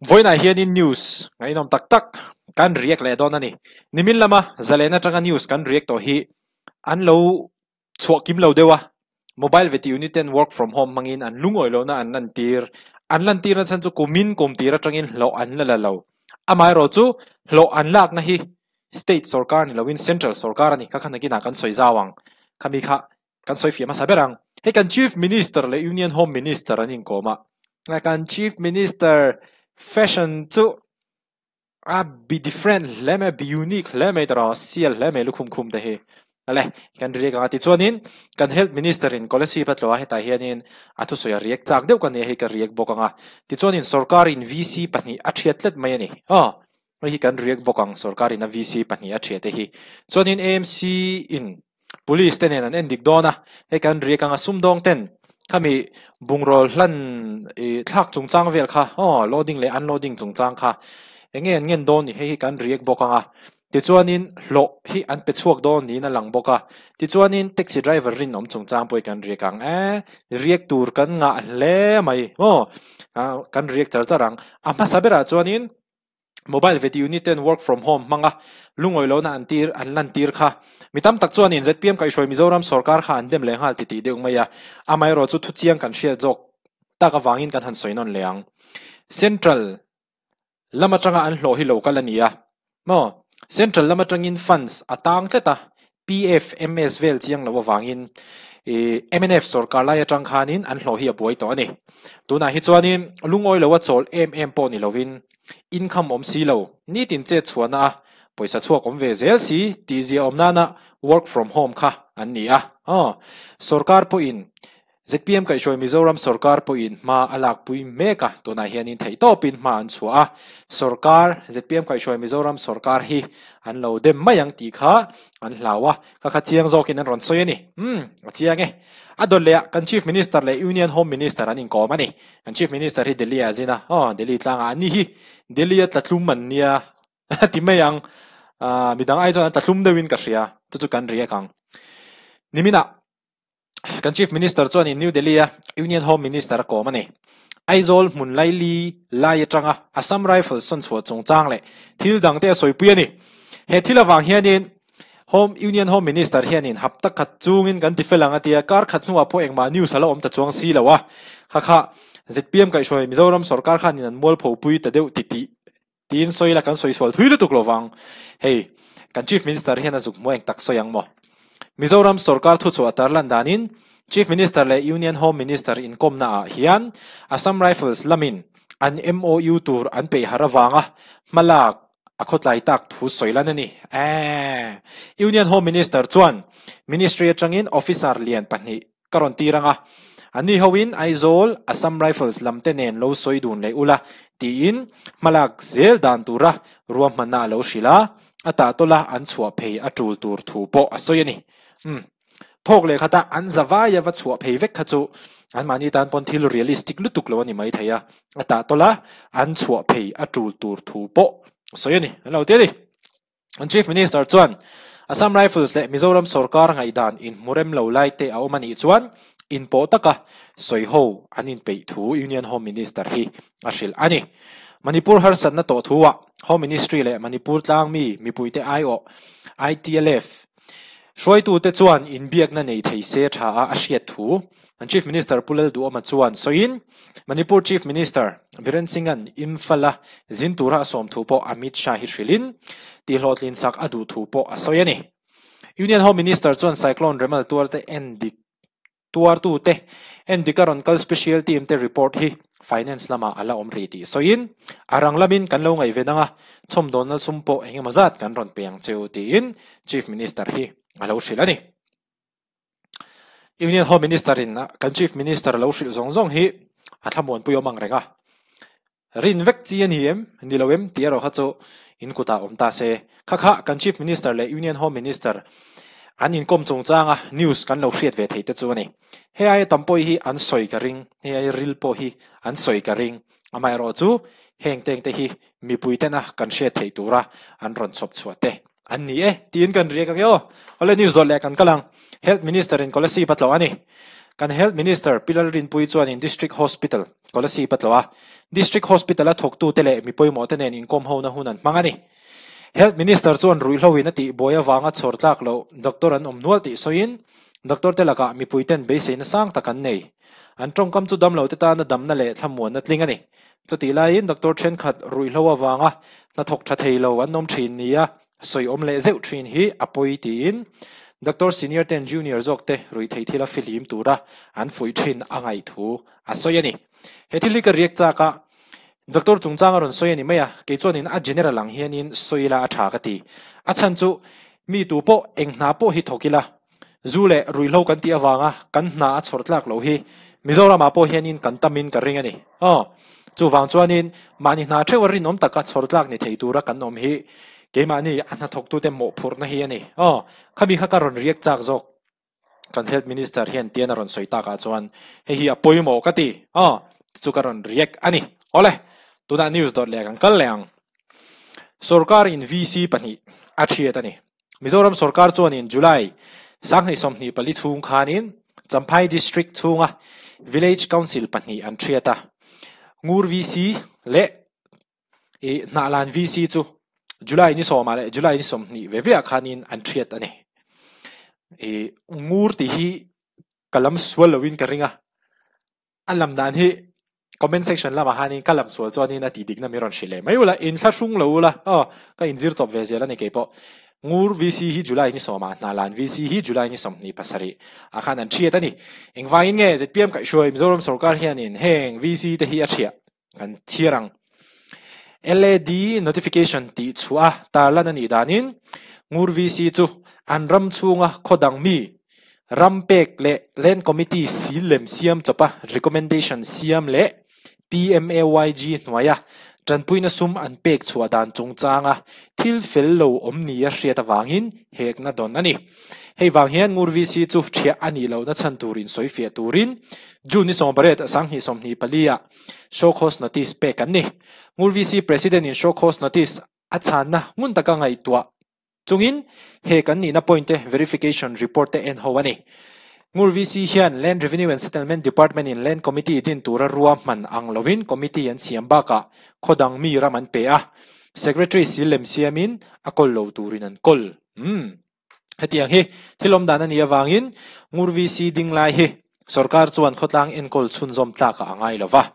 Vawiinah hianin news ngaihnawm tak tak kan react leh dawn a ni. Nimin lama zalen atanga news kan react tawh hi an lo chhuah kim lo deuh a, mobile veti unit ten work from home hmangin an lungawi lohna an lantir. An lantirna chhan chu kumin kum tir atangin hlawh an la la lo. Amaherawh chu hlawh an lakna hi state sorkar ni loin central sorkar a ni. Kha kha nakinah kan sawi zau ang. Khami kha Kan sawi fiah hmasa ber ang. Hei kan Chief Minister leh Union Home Minister an inkawm a. Kan Chief Minister fashion chu a be different hle mai, be unique hle mai tawh a, sial hle mai lukhum khum te hi. Ale, kan riak ang a tichuanin kan Health Minister in Kolasib a tlawh a, hetah hianin a thusawi a riak chak deuh ka nia hei ka riak bawk ang a. Tichuanin sorkarin VC pahnih a thiat tlat mai a ni. Aw, hei hi kan riak bawk ang sorkarin a VC pahnih a thiat te hi. Chuanin AMC in Police te nen an en dik dawn a, hei kan riak anga sumdawng ten khami bungraw hlan ih thlak chungchang vel kha aw loading leh unloading chungchang kha eng nge an ngen dawn ni hei hi kan riak bawk anga tichuanin hlawh hi an pe chhuak dawn niin a lang bawk a tichuanin taxi driver rinawm chungchang pawh hi kan riak ang e riak tur kan ngah hle mai maw ah kan riak char char ang a hmasa berah chuanin. Mobile veti unit ten work from home hmanga lungawi lohna an tir an lantir kha. Mi tam tak chuanin zpm kaihhruai Mizoram sorkar kha an dem leh nghal titih deuh mai a, amaherawh chu thuchiang kan hriat zawk tak avangin kan han sawi nawn leh ang. Central lam atanga an hlawh hi lo kal a ni a maw? Central lam atangin funds a tang tlat a, PFMS vel chiang loh avangin mnf sorkar lai atang khanin an hlawh hi a buai tawh a ni. Tunah hi chuanin lungawi loa chawl em em pawh ni lovin income awm si lo, nitin chet chhuahna a pawisa chhuak awm ve zel si tih zia awm nana work from home kha an ni a. Aw, sorkar pawhin Zpm kaihhruai Mizoram sorkar pawhin hma a lakpui mek a, tunah hianin theihtawpin hma an chhuah a, sorkar, zpm kaihhruai Mizoram sorkar hi an lo dem mai ang tih kha an hlau a, ka kha chiang zawkin an rawn sawi a ni. Umm, a chiang e. A dawt leh ah kan Chief Minister leh Union Home Minister an inkawm a ni. Kan Chief Minister hi Delhi ah a zin a, aw, Delhi tlangah an ni hi Delhi a tlatlum an nia ti mai ang. Aaa, midang ai chuan an tlatlum deuhin ka hria, chu chu kan riak ang. Niminah. Kan Chief Minister chuanin New Delhi-a Union Home Minister a kawm a ni. Aizawl hmun laili lai atanga Assam Rifles sawn chhuah chungchang leh thil dangte a sawipui a ni. He thil avang hianin Home Union Home Minister hianin hapta khat chungin kan ti fel ang a tia, kar khat hnuah pawh engmah news a la awm ta chuang si lo a. Hakha zpm kaihhruai Mizoram sorkar khanin an mualphopui ta deuh titih Tiin sawi la kan sawi sual thui lutuk lo vang. Hei, kan Chief Minister hian a zuk hmu eng tak sawi ang maw? Mizoram sorkar thuchhuah tar lan danin Chief Minister leh Union Home Minister inkawmna ah hian Assam Rifles lamin an MOU tur an peih har avanga hmalak a khawtlai tak thu sawi lan a ni. Eeh. Union Home Minister chuan Ministry atangin Officer lian pahnih Ka rawn tir ang a, anni hoin Aizawl Assam Rifles lam te nen lo sawi dun leh ula tiin hmalak zel dan tura ruahmanna a lo hrilh a, a tahtawla an chhuah phei a tul tur thu pawh a sawi a ni. Umm. Thawk leh khata an zavaia va chhuah phei vek kha chu anmahni tan pawn thil realistic lutuk lo a ni maithei a, a tahtawla an chhuah phei a tul tur thu pawh a sawi a ni. An lo ti a ni. An Chief Minister chuan Assam Rifles leh Mizoram sorkar ngaihdan inhmu rem lo lai te a awm a nih chuan inpawh taka sawiho an inpeih thu Union Home Minister hi a hrilh a ni. Manipur harsatna tawh thuah Home Ministry leh Manipur tlangmi mipuite aiawh ITLF hruaitute chuan inbiakna nei thei se tha a a hriat thu An Chief Minister Pu Lalduhawma chuan sawiin, Manipur Chief Minister Biren Singh-a'n Imphal-a zin tura a sawm thu pawh Amit Shah hi hrilhin, tihhlawhtlin sak a duh thu pawh a sawi a ni. Union Home Minister chuan Cyclone Remal tuarte en dik tuartute en dik a rawn kal Special Team te report hi Finance lamah a la awm rih tih sawiin, a rang lamin kan lo ngaihven ang a, chhawmdawnna sum pawh eng emaw zat kan rawn pe ang cheu tiin Chief Minister hi a lo hrilh a ni. Union Home Minister in kan Chief Minister lo hrilh zawng zawng hi a thlamuanpui awm ang reng a. Rin vek chi a ni em? Ni lo em? Tih erawh kha chu in kutah awm ta se. Kha kha kan Chief Minister leh Union Home Minister an inkawm chungchanga news kan lo hriat ve thei te chu a ni. Hei aia tam pawh hi an sawi ka ring, hei aia ril pawh hi an sawi ka ring. Amaherawh chu heng teng te hi mipui tena kan hriat theih tura an rawn chhawp chhuah te an ni e tiin kan riak ang e aw. Awle news dawt leh kan kal ang. Health Minister in Kolasib a tlawh a ni. Kan Health Minister Pi Lalrinpuii chuanin District Hospital, Kolasib a tlawh a, District Hospital-a thawktute leh mi pawimawhte nen inkawm hona hun an hmang a ni. Health Minister chuan ruihhloin a tihbuai avanga chhawr tlak loh doctor an awm nual tih sawiin, doctor te lakah mipuiten beiseina sang tak an nei. An tawngkam chu damlote tana damna leh thlamuanna tling a ni. Chutih laiin doctor thenkhat ruihhlo avanga hnathawk tha thei lo an awm thin nia sawi awm leh zeuh thin hi a pawi tiin doctor senior ten junior zawk te ruihtheih thila fihlim tura an fuih thin a ngaih thu a sawi a ni. He thil hi ka riak chak a, doctor chungchang a rawn sawi a ni mai a, kei chuanin a general ang hianin sawi ila a tha ka ti. A chhan chu mi tu pawh eng hna pawh hi thawk ila, zu leh ruihhlo kan tih avanga kan hna a chhawr tlak loh hi Mizoramah pawh hianin kan tamin ka ring a ni. Aw, chuvang chuanin mahni hna theuh a rinawm taka chhawr tlak ni thei tura kan awm hi keimahni a hnathawktute mawhphurhna hi a ni. Aw, khami kha ka rawn riak chak zawk. Kan Health Minister hian tian a rawn sawi takah chuan hei hi a pawimawh ka ti. Aw, chu ka rawn react a ni. Awle, tunah news dawt leh kan kal leh ang. Sorkar in VC pahnih a thiat a ni. Mizoram sorkar chuanin July 2024 chhung khanin Champhai District chhunga Village Council pahnih an thiat a. Ngur VC leh I Hnahlan VC chu July ni sawmah leh July ni sawmhnih ve veah khanin an thiat a ni. I ngur tih hi ka lam sual loin ka ring a, a lam dan hi comment section lamah khanin ka lam sual chuanin a tih dikna min rawn hrilh leh mai ula, inthlahrung lo ula aw ka inzir chawp ve zel a ni keipawh. Ngur VC hi July ni sawmah, Hnahlan VC hi July ni 27 ah khan an thiat a ni. Engvangin nge zpm kaihhruai Mizoram sorkar hianin heng VC te hi a thiah? Kan chhiar ang. LAD notification tih chhuah a tarlan a nih danin Ngur VC chu an ram chhunga khaw dang mi ram pek leh Land Committee sil lem siam chawpa recommendation siam leh PMAYG hnuaia tanpuina sum an pek chhuah dan chungchanga thil fel lo awm nia hriat avangin hekna dawn a ni. Hei vang hian Ngur VC chu thiah a nih lohna chhan turin sawifiah turin June ni 18 2024 ah Show cause notice pek an ni. Ngur VC President in show cause notice a chhanna ngun taka ngaihtuah chungin he kan nihna point te verification report te en ho a ni. Ngur VC hian Land Revenue and Settlement Department in Land Committee din tura ruahman ang loin committee an siam bakah khaw dang mi ram an pe a, Secretary sil lem siamin a kawl lo turin an kawl. Umm. Hetiang hi thil awm dan a nih avangin Ngur VC ding lai hi sorkar chuan khawtlang enkawl chhunzawm tlakah a ngai lo va.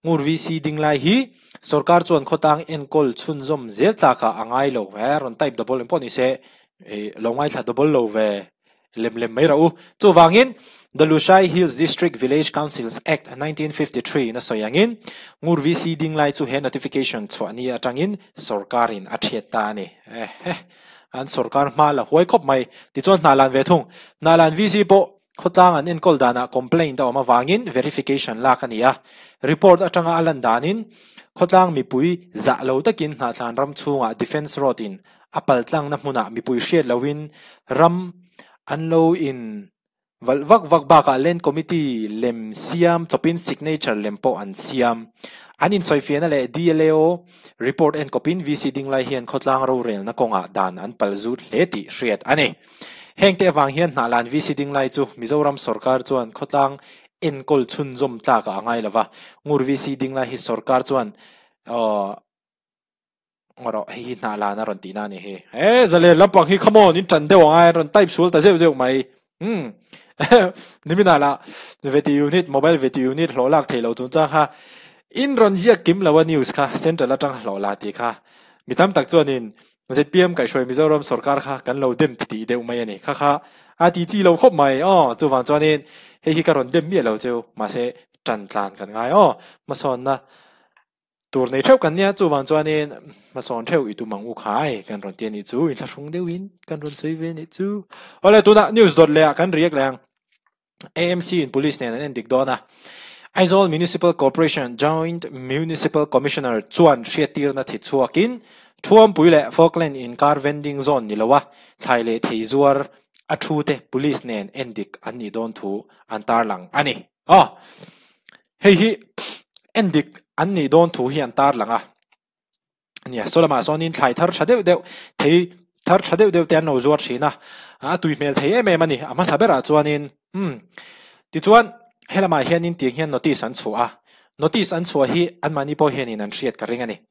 Ngur VC ding lai hi sorkar chuan khawtlang enkawl chhunzawm zel tlakah a ngai lo. He rawn type double eng pawh ni se lo ngaithla double lo ve lem lem mai rawh u. Chuvangin The Lushai Hills District Village Councils Act 1953 in a sawi angin Ngur VC ding lai chu he notification chhuah ni atangin sorkarin a thiat ta a ni. An sorkar hma la huai khawp mai. Tichuan hna lan ve thung. Hna lan VC pawh khawtlang an enkawl danah complaint a awm avangin verification lak a ni a. Report atanga a lan danin khawtlang mipui zah lo takin Hnahtlan ram chhungah Defence Road in a paltlangna hmunah mipui hriat loin ram an lo in Valh vak vak bakah Land Committee lem siam chawpin signature lem pawh an siam. An insawifiahna leh DLAO report en kawpin VC dinglai hian khawtlang rorelna kawngah dan an pal zut hle tih hriat a ni. Hengte avang hian Hnahlan VC dinglai chu Mizoram sorkar chuan khawtlang enkawl chhunzawm tlakah a ngai lova, Ngur VC dinglai hi sorkar chuan Ngaw rawh, hei hi hnah lan a rawn tihna a ni hi. E, zalen lampang hi come on, in ṭan deuh ang a, rawn type sual ta zeuh zeuh mai. Hmm. Niminah lah veti unit, mobile veti unit hlawh lak thei lo chungchang kha in rawn ziak kim lo a news kha central aṭang hlawh la tih kha. Mi tam tak chuanin zpm kaihhruai Mizoram sorkar kha kan lo dem titih deuh mai a ni. Kha kha a ti chi lo khawp mai. Aw, chuvang chuanin hei hi ka rawn dem miah lo cheu, mahse ṭan tlan kan ngai aw. Hmasawnna Tur nei theuh kan nia, chuvang chuanin hmasawn theuh i tum ang u khai kan rawn ti a nih chu, inthlahrung deuhin kan rawn sawi ve a nih chu. Awle tunah news dawt leh ah kan react leh ang. AMC in police nen an endik dawn a, Aizawl Municipal Corporation Joint Municipal Commissioner chuan hriattirna thi chhuakin Thuampui leh Falkland inkar vending zone ni loa thlai leh thei zuar a thu te police nen endik an nih dawn thu an tarlang a ni. Aw, hei hi endik an nih dawn thu hi an tar lang a. Nia, saw lamah sawnin thlai thar tha deuh deuh, thei thar tha deuh deuh te an lo zuar thin a. A tui hmel thei em em a ni. A hmasa berah chuanin, umm. Tichuan, helamah hianin tiang hian notice an chhuah a, notice an chhuah hi anmahni pawh hianin an hriat ka ring a ni.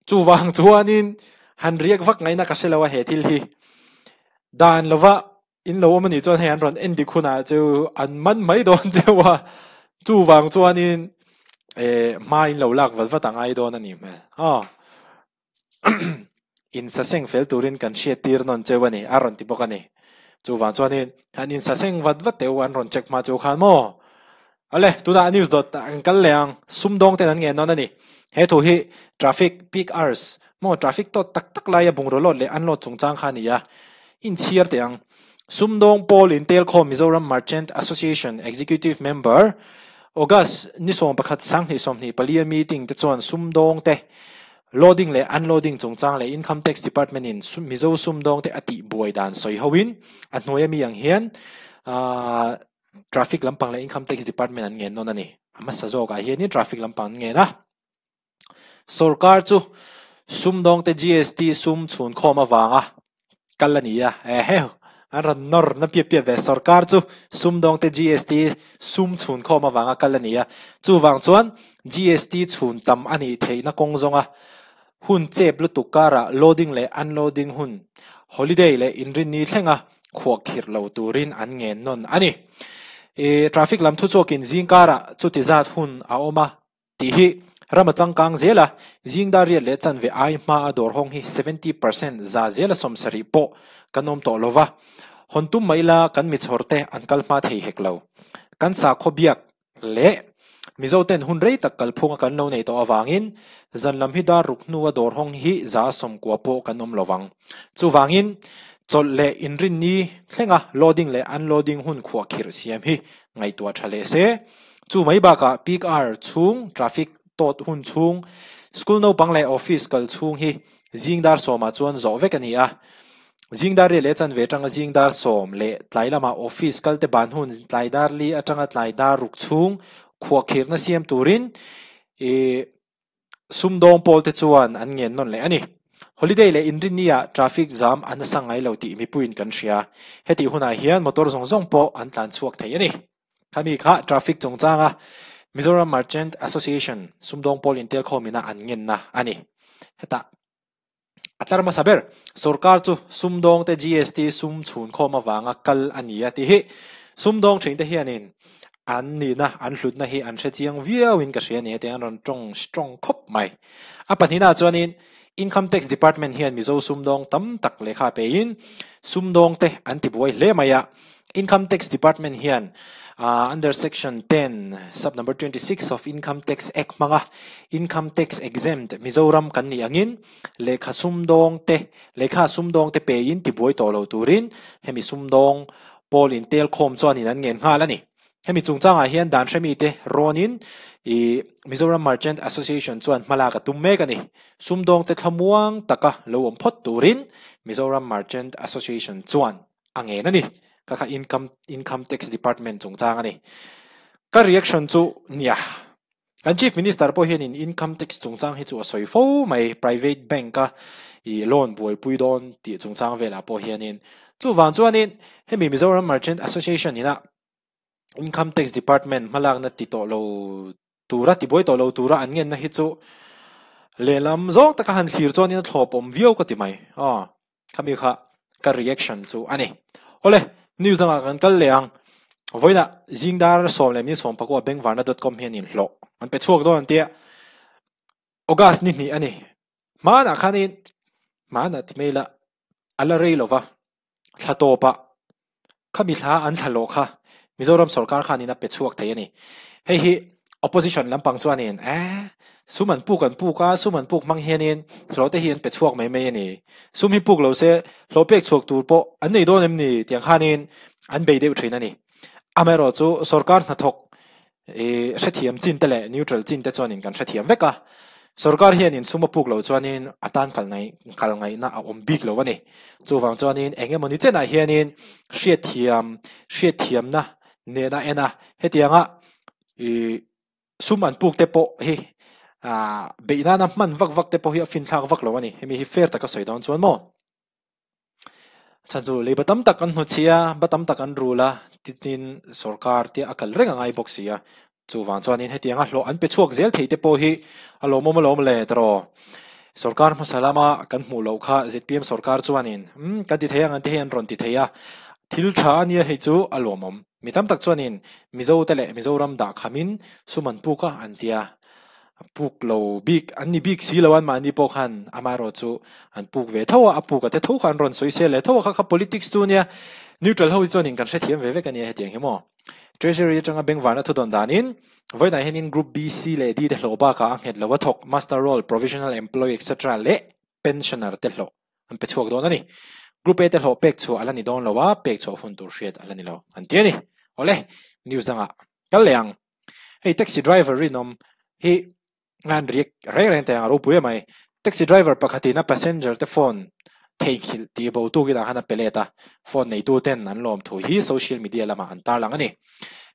Chuvang chuanin han riak vak ngaihna ka hre lo a he thil hi. Dan lova in lo awm a nih chuan hei an rawn en dik hunah chu an man mai dawn cheu a, chuvang chuanin eh hma in lo lak vat vat a ngai dawn a nih hmel. Aw. Insaseng fel turin kan hriat tir nawn cheu a ni, a rawn ti bawk a ni. Chuvang chuanin han insaseng vat vat teh u an rawn check hma chu khan maw? Awle, tunah news dawt an kal leh ang, sumdawng ten an ngen nawn a ni. He thu hi traffic peak hours maw traffic tawt tak tak laia bungraw load leh unload chungchang kha a ni a, inchhiar teh ang. Sumdawng Pawl Intelkhawm Mizoram Merchant Association Executive Member August ni 11 2024 a meeting te chuan sumdawng te Loading leh unloading chungchang leh Income Tax Department in Mizo sumdawngte a tih buai dan sawi ho in a hnuai ami ang hian Traffic lampang leh Income Tax Department an ngen nawn a ni. A hmasa zawkah hianin Traffic lampang an ngen a. Sorkar chu sumdawngte GST sum chhunkhawm avanga kal a ni a, eheu, an rawn nawr na piap piap ve. Sorkar chu sumdawngte GST sum chhunkhawm avanga kal a ni a, chuvang chuan GST chhun tam a nih theihna kawng zawnga hun chep lutuk karah loading leh unloading hun, holiday leh inrinni thlenga khuah khirh lo turin an ngen nawn a ni. I traffic lam thuchhuakin zing karah chuti zat hun a awm a. Tih hi ram a changkang zel a, zing dar riat leh chanve ai hma a dawr hawng hi 70% za zel a 70 pawh kan awm tawh lo va, hawn tum mai la kan mi chhawr te an kal hma thei hek lo. Kan sakhaw biak leh Mizo ten hun rei tak kalphung a kan lo nei tawh avangin zan lam hi dar ruk hnu a dawr hawng hi za 90 pawh kan awm lo vang. Chuvangin chawlh leh inrinni thlenga loading leh unloading hun khuahkhirh siam hi ngaihtuah tha leh se. Chu mai bakah peak hour chhung, traffic tawt hun chhung, school naupang leh office kal chhung hi zing dar sawmah chuan zawh vek a ni a. Zing dar riat leh chanve atanga zing dar sawm leh tlai lamah office kalte ban hun tlai dar li atanga tlai dar ruk chhung khuahkhirhna siam turin ih Sumdawng pawlte chuan an ngen nawn leh a ni. Holiday leh inrinni-ah traffic jam a nasa ngai lo tih mipuiin kan hria. Hetih hunah hian motor zawng zawng pawh an tlan chhuak thei a ni. Khami kha traffic chungchanga Mizoram Merchant Association sumdawng pawl intelkhawmina an ngenna a ni. Hetah a tlar hmasa ber, sorkar chu sumdawngte GST sum chhunkhawm avanga kal a ni a tih hi sumdawng thinte hianin an nihna, an hlutna hi an hre chiang viauin ka hria a ni a tih an rawn tawng strong khawp mai. A pahnihnaah chuanin Income Tax Department hian Mizo sumdawng tam tak lehkha pein sumdawngte an tibuai hle mai a. Income Tax Department hian under section 10 sub number 26 of Income Tax Act hmanga Income Tax Exempt Mizoram kan nih angin lehkha sumdawng te lehkha sumdawng te pein tibuai tawh lo turin hemi sumdawng pawl intel khawm chuanin an ngen nghal a ni. Hemi chungchangah hian dan hremi te rawnin i Mizoram Merchant Association chuan hmalak a tum mek a ni. Sumdawng te thlamuang taka lo awm phawt turin Mizoram Merchant Association chuan a ngen a ni. Ka kha income income tax department chungchang a ni. Ka reaction chu nia. Kan chief minister pawh hianin income tax chungchang hi chu a sawi fo mai private bank a i loan buaipui dawn tih chungchang velah pawh hianin. Chuvang chuanin hemi Mizoram Merchant Association ina income tax department hmalakna ti tawh lo tura tibuai tawh lo tura an ngenna hi chu lehlam zawng taka han thlir chuanin a thlawp awm viau ka ti mai. Aw. Khami kha ka reaction chu a ni. Awle, news dangah kan kal leh ang. Vawiinah zingdar 19 bengvarna.com hian inhlawh an pe chhuak dawn an tia. August ni hnih a ni. Hmanah khanin, hmanah ti mai ila, a la rei lova, thla tawpah Khami thla an thla lawh kha Mizoram sorkar khanin a pe chhuak thei a ni. Hei hi opposition lampang chuanin eh sum an puk an puk a, sum an puk hmang hianin hlawh te hi an pe chhuak mai mai a ni. Sum hi puk lo se hlawh pek chhuak tur pawh an nei dawn em ni tiang khanin an bei deuh thin a ni. Amaherawhchu sorkar hnathawk I hrethiam chin te leh neutral chin te chuanin kan hrethiam vek a, sorkar hianin sum a puk loh chuanin a tan kal ngaih kal ngaihna a awm bik lo a ni. Chuvang chuanin eng emawni chenah hianin hriatthiam hriatthiamna nena en a, hetianga i sum an puk te pawh hi ah beih nana hman vak vak te pawh hi a finthlak vak lo a ni. Hemi hi fair taka sawi dawn chuan maw? Chhan chu leiba tam tak an hnuchhi a, ba tam tak an rul a, tin sorkar te a kal reng a ngai bawk si a. Chuvang chuanin hetianga hlawh an pe chhuak zel thei te pawh hi a lawmawm alawm le tawh. Sorkar hmasa lama kan hmuh loh kha zpm sorkar chuanin umm kan ti thei ang an ti hei an rawn ti thei a, thil tha a nia hei chu a lawmawm. Mi tam tak chuanin Mizo te leh Mizoram dah khamin sum an puk a an tia. A puk lo bik an ni bik si lo an mahni pawh khan amaherawh chu an puk ve tho a, a puk a te tho kha an rawn sawi sel leh tho a kha kha politics chu nia neutral ho hi chuanin kan hrethiam ve vek a nia hetiang hi maw. Treasury atanga bengvarna thu dawn danin vawiinah hianin Group B, C leh D te hlawh bakah a nghet lo a thawk, muster roll, provisional employee etc leh pensioner te hlawh an pe chhuak dawn a ni. Group A te hlawh pek chhuah a la ni dawn lo a, pek chhuah hun tur hriat a la ni lo an ti a ni. Awle, news dangah kal leh ang. Hei taxi driver rinawm hi an riak reng reng teh ang a ropui emai. Taxi driver pakhatin a passenger te phone theihnghilh tih bo tukin ah khan a pe let a, phone neitu ten an lawm thu hi social media lamah an tarlang a ni.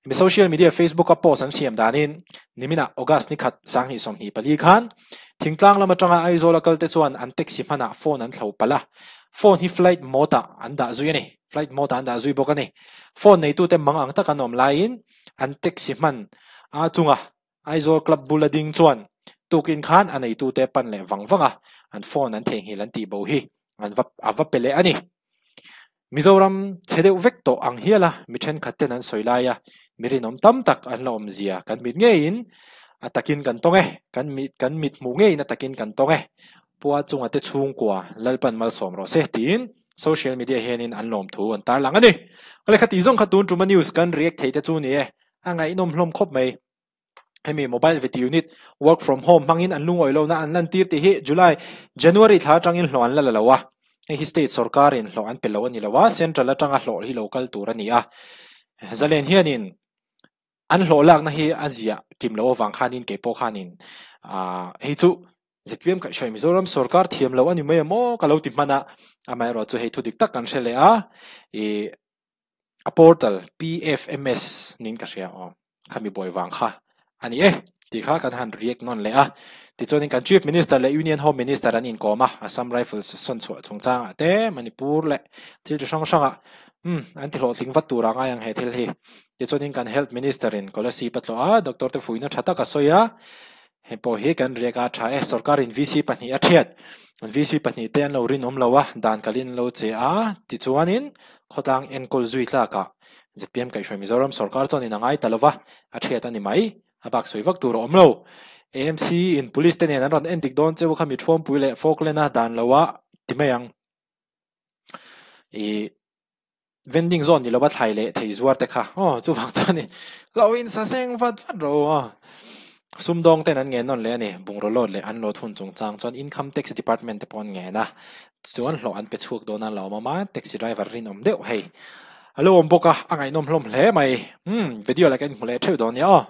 Mi social media Facebook a post an siam danin niminah August ni khat 2024 khan thingtlang lam atanga Aizawl a kal te chuan an taxi hmanah phone an thlo palh a, phone hi flight mode ah an dah zui a ni. Flight mode ah an dah zui bawk a ni. Phone neitute mang ang tak an awm laiin an taxi hman a chunga Aizawl Club bula ding chuan tukin khan a neitute pan leh vang vang a, an phone an theihnghilh an tih bo hi an va a va pe leh a ni. Mizoram chhe deuh vek tawh ang hial a mi thenkhat ten an sawi lai a, mi rinawm tam tak an la awm zia kan mit ngeiin a takin kan tawng e, kan mit kan mit hmuh ngeiin a takin kan tawng e. Pua chunga te chhungkua Lalpan malsawm rawh se tiin social media hianin an lawm thu an tarlang a ni. Awle kha tih zawng kha tun tuma news kan react thei te chu ni e, a ngaihnawm hlawm khawp mai. Hemi mobile veti unit work from home hmangin an lungawi lohna an lantir tih hi July, January thla atangin hlawh an la la lo a. Hei hi state sorkarin hlawh an pe lo a ni lo a, central atanga hlawh hi lo kal tur a ni a. Zalen hianin an hlawh lakna hi a ziah kim loh avang khanin kei pawh khanin ah hei chu zpm kaihhruai Mizoram sorkar thiam lo a ni mai emaw ka lo ti hman a, amaherawhchu hei thu dik tak kan hre leh a, ih A portal PFMS niin ka hria aw, khami buai vang kha a ni e tih kha kan han react nawn leh a. Tichuanin kan Chief Minister leh Union Home Minister an inkawm a, Assam Rifles sawn chhuah chungchangah te, Manipur leh thil chi hrang hrangah umm an ti hlawhtling vat tur a ngai ang he thil hi. Tichuanin kan Health Minister in Kolasib a tlawh a, doctor te fuihna tha tak a sawi a, Hei pawh hi kan riak a tha e. Sorkarin VC pahnih a thiat. An VC pahnih te an lo rinawm lo a, dan kalin an lo che a. Tichuanin khawtlang enkawl zui tlakah zpm kaihhruai Mizoram sorkar chuanin a ngai ta lo va, a thiat a ni mai. A bak sawi vak tur a awm lo. AMC in police te nen an rawn endik dawn cheu kha mi thuampui leh Falkland a dan lo a ti mai ang. Ih. Vending zone ni lova thlai leh thei zuar te kha aw chuvang chuan i lo in sa seng vat vat ro aw. Sumdawng ten an ngen nawn leh a ni, bungraw load leh an load hun chungchang chuan Income Tax Department te pawh an ngen a, chuan hlawh an pe chhuak dawn a lo awm a, taxi driver rinawm deuh hei a lo awm bawk a, a ngaihnawm hlawm hle mai. Umm video la ka inhmu leh theuh dawn nia aw.